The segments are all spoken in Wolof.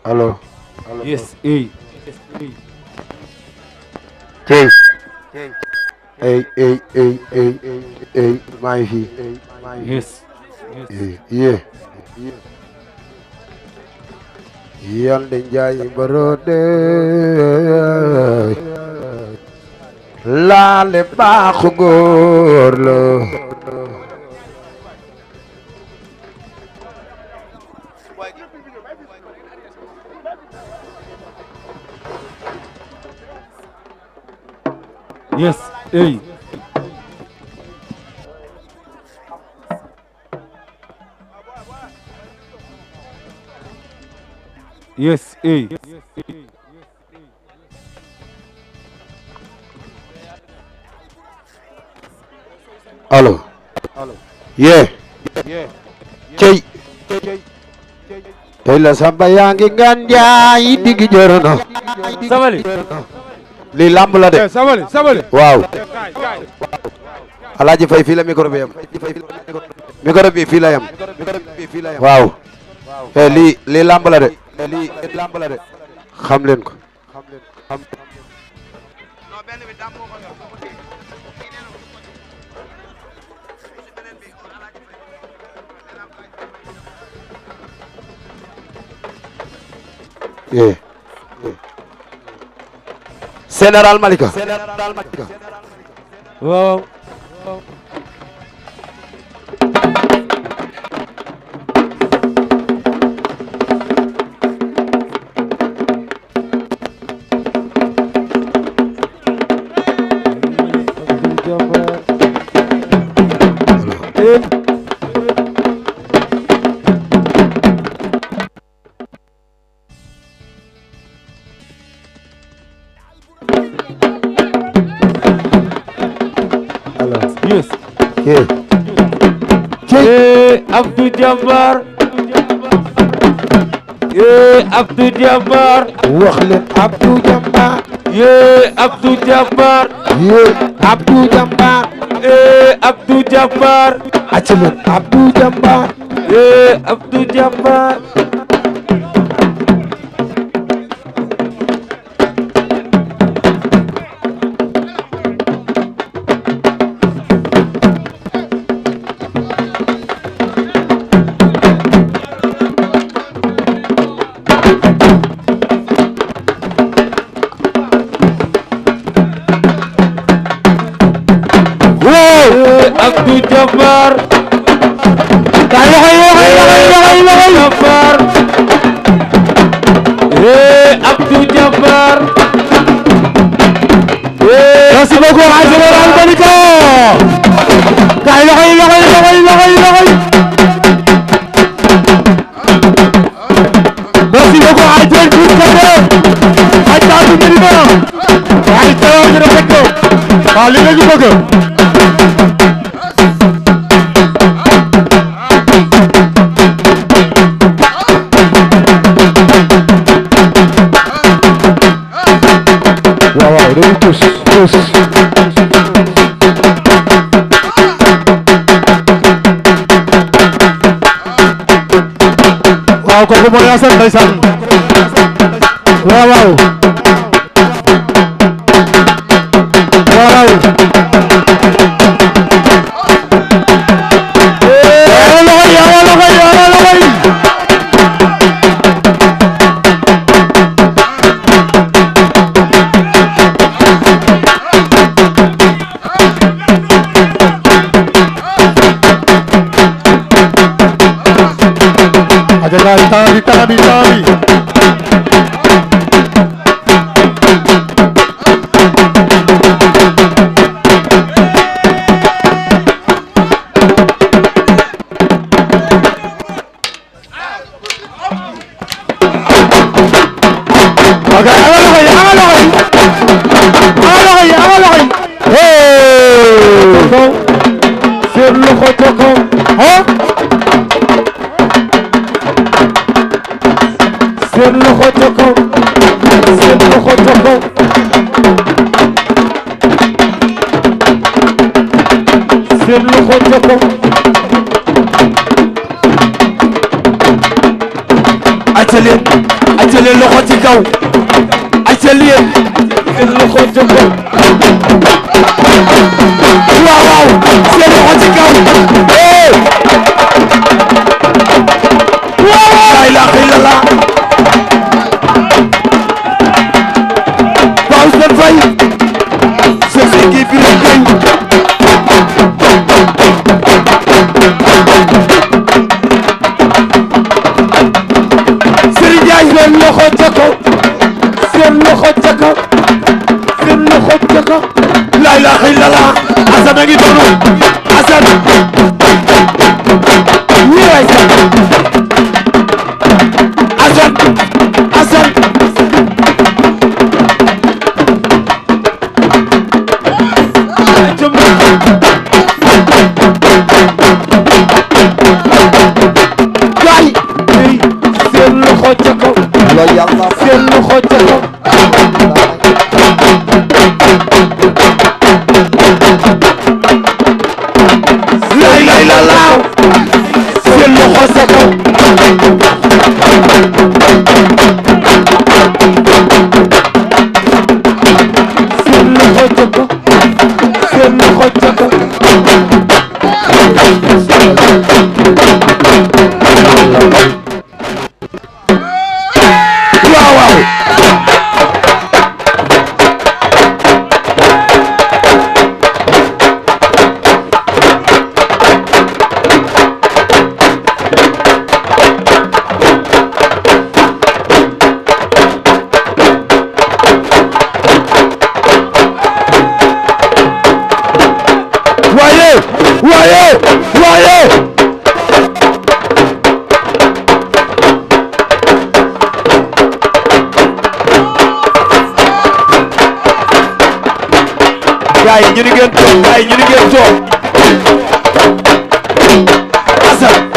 Hello. Yes, hey. Hey, my fee. Yes. Yeah. Yande Njaay barode laale baaxu góor la Yes, hey. Yes, hey. Allo. Yeah. Cey. Tey la samba yaa ngi ngan jaay digg jorono. Sabali. Lii lamb la de. Sabali. Waaw. Alaaji Fay fii la micro bi yam. Micro bi fii la yam. Waaw. Lii lamb la de. Xam leen ko. Yeah. Général Malika. waaw. Yes. Abdou Jambar. Abdou Jambar. wax leen Abdou Jambar. Abdou Jambar. Abdou Jambar. Abdou Jambar. acca leen Abdou Jambar. Abdou Jambar. Abdou Jambar. Jambar. Abdou Jambar. Merci beaucoup à Général Malika. Merci beaucoup à Adel Koukade. Adel Medina. Ay taw ñu rafet ko. Wa li nga ñu bëgg. Waaw dañuy tous. Waaw kooku mooy Assane ndeysaan. Waaw. Tabi. Accaleen loxo ci kaw. Accaleen loxo ci kaw. Waaw seen loxo ci kaw. La ilaha illallah. Paul Sène Faye. C'est équipe bi rek kay. Seen loxo ca kaw. La ilaha illallah. Assane a ngi doonu. Assane. Assane. Gaay. Seen loxo ca kaw. Seen loxo ca kaw. La gars yi ñu ni ngeen toog gars yi ñu ni ngeen toog Assane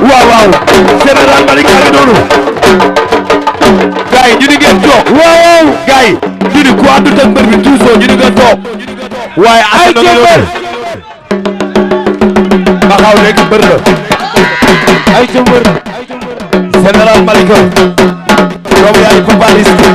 waaw général Malika ngi noonu gars yi ñu ni ngeen toog waaw gars yi ñu ni ku àndut ak mbër bi toujours ñu ni ngeen toog waaye ay ci mbër ma xaw léegi mbër la ay ci mbër général Malika doomu yaay Papa Liss